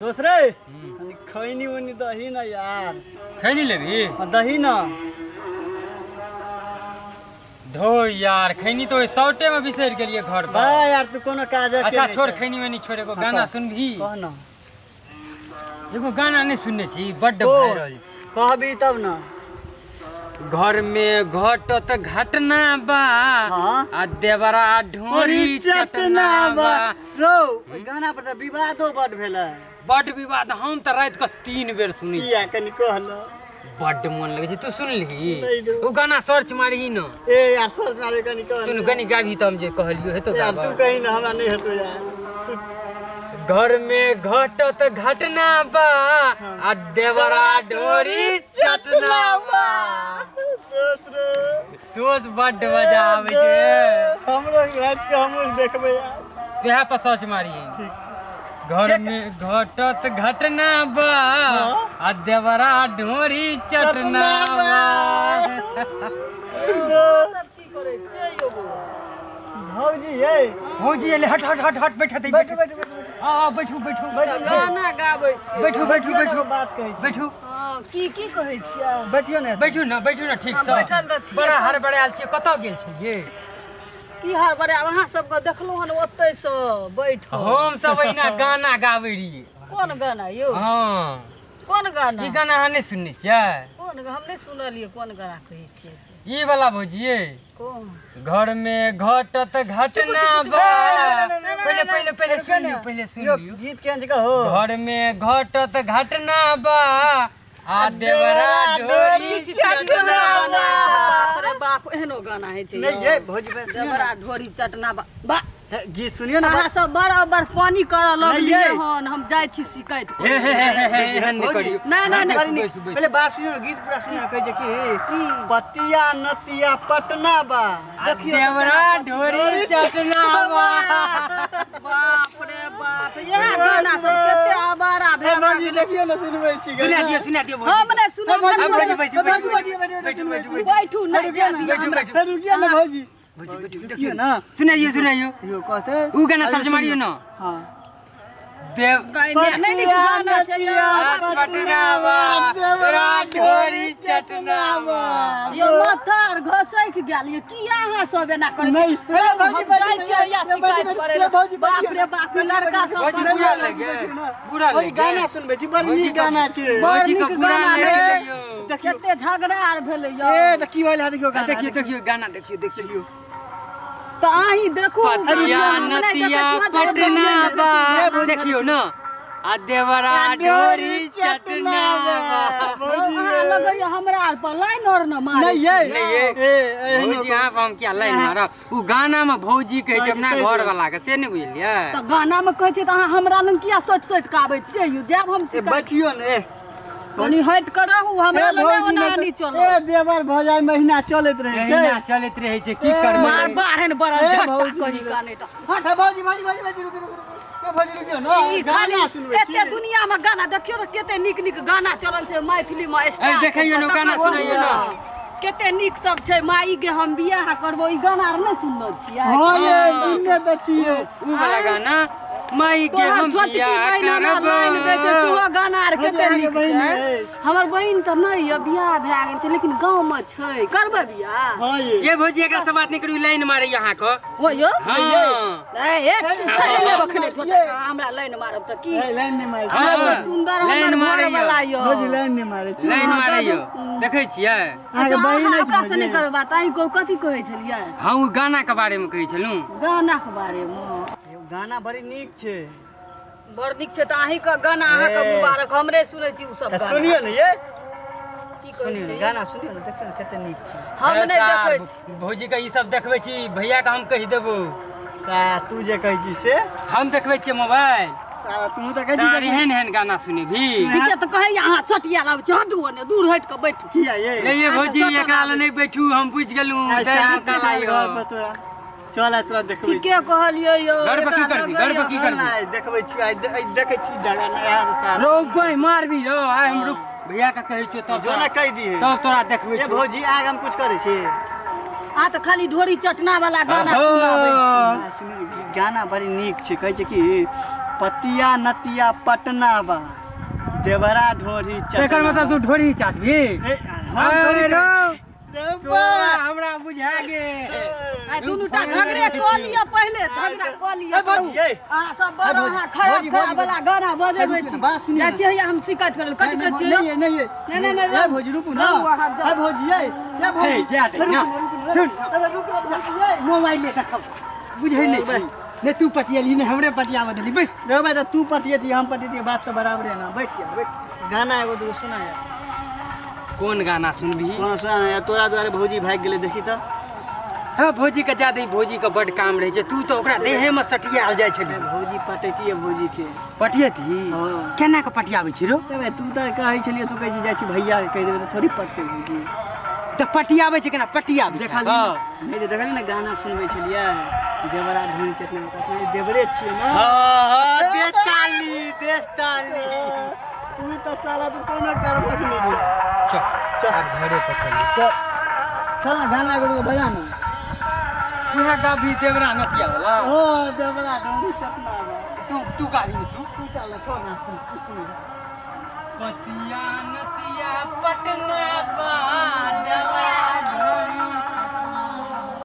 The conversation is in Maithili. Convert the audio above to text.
दोस्त रे, कनी खैनी उनी दही न यार। खैनी लेबही? हाँ, दही न। धो यार, खैनी तो ओहि शॉर्टे में बिसरि गेलियै घर पर। बा यार, तू कोनो काज के अच्छा नहि छोड़, छै। खैनी वैनी छोड़, एगो हाँ, गाना कह। सुनबही? कह न। एगो गाना नहि सुनने छी, बड्ड ओ, वायरल छै। कहबी तब न। घर में घटत घटना बा हाँ। आ देवरा ढोरी चटना बा। रौ, ओहि गाना पर तऽ विवादो बड भेलै। बड विवाद, हम तऽ राति कऽ 3 बेर सुनै छी। किया, कनि कह न। बड्ड मन लगै छै। तू सुनलही? नहि रे। ओ गाना सर्च मारही न। ए यार, सर्च मारे, कनि कह सुन न। कनि गाबही तऽ हम जे कहलियो हेतो। यार, तू गाबऽ। कही न, हमरा नहि हेतो यार। घर में घटत घटना बा आ देवरा ढोरी चटना बा। दोस्त रे। दोस्त, बड्ड मजा आबै छै। हमरो राति के हमहूँ देखबै यार। इएह पर सर्च मारी। ठीक छै। घर में घटत घटना बा आ देवरा ढोरी चटना बा। सब की करै छियै यौ बौआ? भौजी ये। भौजी एले, हट हट हट हट, बैठो। बैठू बैठू बैठू। हाँ हाँ, बैठू बैठू। तऽ गाना गाबै छियै? बैठू बैठू बैठू। बात कहै छी। बैठू। हँ, की की कहै छियै? बैठियो ने। बैठू ने, बैठू ने ठीक हम से। बैठल तऽ छियै। बड़ा हड़बड़ायल छियै, कतऽ गेल छियै? की हड़बड़े, अहाँ सबके देखलहुँ हन ओतहिसँ बैठल। हम सब अहिना गाना गाबै रहियै। कोन गाना यौ? हँ। कोन गाना? ई गाना अहाँ नहि सुनने छियै? कोन? हम नहि सुनलियै, कोन गाना कहै छियै से? ई वाला भौजियै। कोन? घर में घटत घटना चुप, चुप, बा। चुप। पहिले पहिले पहिले सुन लियौ, पहिले सुन यौ, लियौ। गीत केहन छै कहो। घर में घटत घटना बा आ देवरा ढोरी चटना बा। बाप रे बाप, एहनो गाना होइ छै? नहि यौ? ये भौजी, बस सुनियो देवरा ढोरी चटना बा बा। ने। गीत सुनियो ने। अहाँ सब बड़ बड़ पानी करऽ लगलियै नहीं, हन, हम जाइ छी शिकायत हे करऽ। हे हे हे हे, एहन नहि करियौ। नहि नहि नहि। बड़ी नीक। बैसू, बैसू। पहिले बात सुनियो ने, गीत पूरा सुनियो ने, कहै छै कि की? पतिया नतिया पटना बा। देखियौ तऽ देवरा केना। ढोरी चटना बा। बाप रे बाप, इएह गाना सब कते आवारा भेल। भौजी, देखियो ने, सुनबै छी। सुना दियौ, सुना दियौ भौजी। हम नहि सुनब। अब भौजी बैसू, बैसू। बैठू बैठू बैठू बैठू। बैठू, नहि जाय दिअ बैठू हमरा। बैठू। रुकियो ने भौजी। भौजी बैठू, रुकियो देखियौ ने। सुनाइयो सुनाइयो। यो कहते उ गाना सर्च मारियौ ने। हाँ। देव नहि नहि, नीक गाना छै यौ। पटना बा, देवरा ढोरी चटना बा। यौ, माथा आर घसकि गेल यौ, किया अहाँ सब एना करै छी? नहि, हम भौजी, जाइ छियै या भौजी, शिकायत भौजी, करै लए। भौजी, बाप रे बाप, लड़का सब भौजी बड़ बुरा लगे, बुरा भौजी, लगे। गाना सुनबै छी, बड़ भौजी नीक गाना छै। बड़ भौजी के नीक बुरा गाना लागि छै। गेलै यौ। देखियौ। कते झगड़ा आर भेलै यौ। ए तऽ की भेल है, देखियौ गाना। देखियौ देखियौ गाना, देखियौ देखियौ। तऽ अहीं देखू। पतिया हम नहि देखै नतिया छी, हम पटना देखै बा। छी। देखियौ न, आ देवरा ढोरी चटना बा। अहाँ लगैया हमरा आर पर लाइन और न मारै। नहि ये। नहि ये। ए एहनो। भौजी, अहाँ पर हम किया लाइन मारब? उ गाना में भौजी कहै छै अपना घर वाला के, से नहि बुझलियै? तऽ गाना मे कहै छै तऽ अहाँ हमरा लग किया सोचि सोचि कऽ आबै छियै यौ? जायब हम ए शिकायत। बैठियो ने ए। कनि हटि कऽ रहू, हमरा ए लग भौजी, ओना नहि नहि तऽ- चलत। ए देवर भौजाइ महीना चलैत रहै छै। एहिना चलैत रहै छै, की करबै? मार बाढ़न बड़ल ए झट्टा भौजी। कही का नहि तऽ हट। ए भौजी भौजी भौजी भौजी, रुकू रुकू रुकू, ए भौजी रुकियो ने। ई खाली गाना सुनबै एते छी। दुनिया में गाना देखियौ तऽ कते नीक नीक गाना चलल छै मैथिली में स्टार। ए, देखैयौ ने, गाना सुनैयौ ने। कते नीक सब छै, माई के हम बियाह करबो, ई गाना आर नहि सुनने छियै? हाँ ये, सुनने तऽ छियै। उ वाला गाना, माई के तोहर हम छोटकी बियाह बहिन हमरा लाइन दै छै, करब। सेहो गाना आर भौजी, कते अहाँके नीक बहिन छै। अछि? हमर बहिन तऽ नहि यऽ, बियाह भए गेल छै, लेकिन गाँव में छै। करबै बियाह? हाँ ये। ये भौजी, एकरा से बात नहि करू, लाइन मारै अहाँ के। हो यौ। हाँ। ए ए, छोड़ि लेब अखने छोटा, हमरा लाइन मारब तऽ की? ए, लाइन नहि मारै। हाँ, हमरा सुन्दर लाइन हमर मारैया। घर वाला यऽ। भौजी, लाइन नहि मारै छी। लाइन मारै यौ, देखै छियै? अहाँके अच्छा, बहिन अहाँ अछि ओकरा से नहि भौजी? करबै बात। अहीं कहू, कथी कहै छलियै? हम उ गाना के बारे में कहै छलहुँ। गाना के बारे में? यौ, गाना बड़ी नीक छै। बड़ नीक छै तऽ अहीं के गाना अहाँके ए। मुबारक, हमरे सुनै छी उ सब ए, गाना। सुनियो ने ये। की कहै सुनियो ने छै? गाना, सुनियो ने, देखियो ने कते नीक छै। हम नहि ऐसा, देखै छी। भौजी के ई सब देखबै छी, भैया के हम कहि देबो। सा तू जे कहै छी से। हम देखबै छियै मोबाइल। साला, तू तऽ कहै छी सार देखी। एहन एहन गाना सुनेबही? ठीके तऽ कहैया, अहाँ सटिया लाबै छी, हटू ओने, दूर हटि कऽ बैठू। किया ये? नहीं ये भौजी, अच्छा, एकरा लए नहि बैठू, हम बुझि गेलहुँ। आइ दै साला मौका घर लाइयो। पर तोरा चल, आइ तोरा देखबै। ठीके कहलियै यौ। घर पर की एकरा करबी? घर पर की लगैया। करबी? आइ देखबै छी, आइ आइ देखै छी जगह नया साला। रो बहि मारबी रो, आइ हम रुक, भैया के कहै छियौ तब जो ने तोरा- कहि दिहे। तब तोरा देखबै ए छियौ। भौजी, आग हम कुछ करै छी? अहाँ तऽ खाली ढोरी चटना वाला गाना सुनाबै छी। आ, सुनू, ई गाना बड़ी नीक छै, कहै छै कि पतिया नतिया पटना बा देवरा ढोरी चटना एकर मतलब तू ढोरी चाटबी ए, हम थोड़ी अरे कहै रो, छी। तोरा हमरा बुझा गेल। आ दुनू टा झगड़े कऽ लिअ पहिले, झगड़ा कऽ लिअ। ए, भौजी, ए। अहाँ सब बड़ ए, भौजी, अहाँ खराब भौजी, खराब भौजी, वाला गाना बजेबै रुकू छी। ना, बात सुनियौ जाइ ना। छियै हम शिकायत करै लए। कथी कहै छियै? नहीं नहीं नहीं, नहीं, नहीं, ए भौजी रुकू ना। रहू अहाँ, जाउ। ए भौजी ए ए भौजी हे, जा दे, ना। सुन अरे रुक ना भौजी ए मोबाइल ले देखब बुझै नहि छी ने तू पटियली ने हमरे पटियाबऽ देली बैस। रे भाई, तू पटियती हम पटियती बात तो बराबर है ना। बैठ यार बैठ, गाना एगो दूगो सुना यार। कोन गाना सुनबही? कोना सुना यार, तोरा दुआरे भौजी भागि गेलै देखी तऽ। हँ भौजी के जा दही, भौजी के बड काम रहै छै, तू तऽ ओकरा देहे मे सटियाल जाइ छली। भौजी पटैतियै भौजी के। पटियती? हँ। केना के पटियाबै छी रो? रे भाई तू तऽ कहै छलियै, तू कहै छी जाइ छी भैया के कहि देबै तऽ थोड़ी पटतै भौजी। तऽ पटियाबै छै केना? पटियाबै छै। देखली नहि तऽ देखली ने गाना सुनबै छलियै देवरा धुन चटना, अपने देवरे छियै ना। हँ हँ दे ताली दे ताली। तू तऽ साला तू कोनो करबक नहि रे। चल चल आब घरे पर चली। चल चल ना, गाना एगो दूगो बजा ना। उएह गाभी देवरा नतिया वाला। ओ देवरा धुन चटना बा। तू तू गाभी ने तू। तू चल ना, छोड़ ना। पतिया नतिया पटना बा।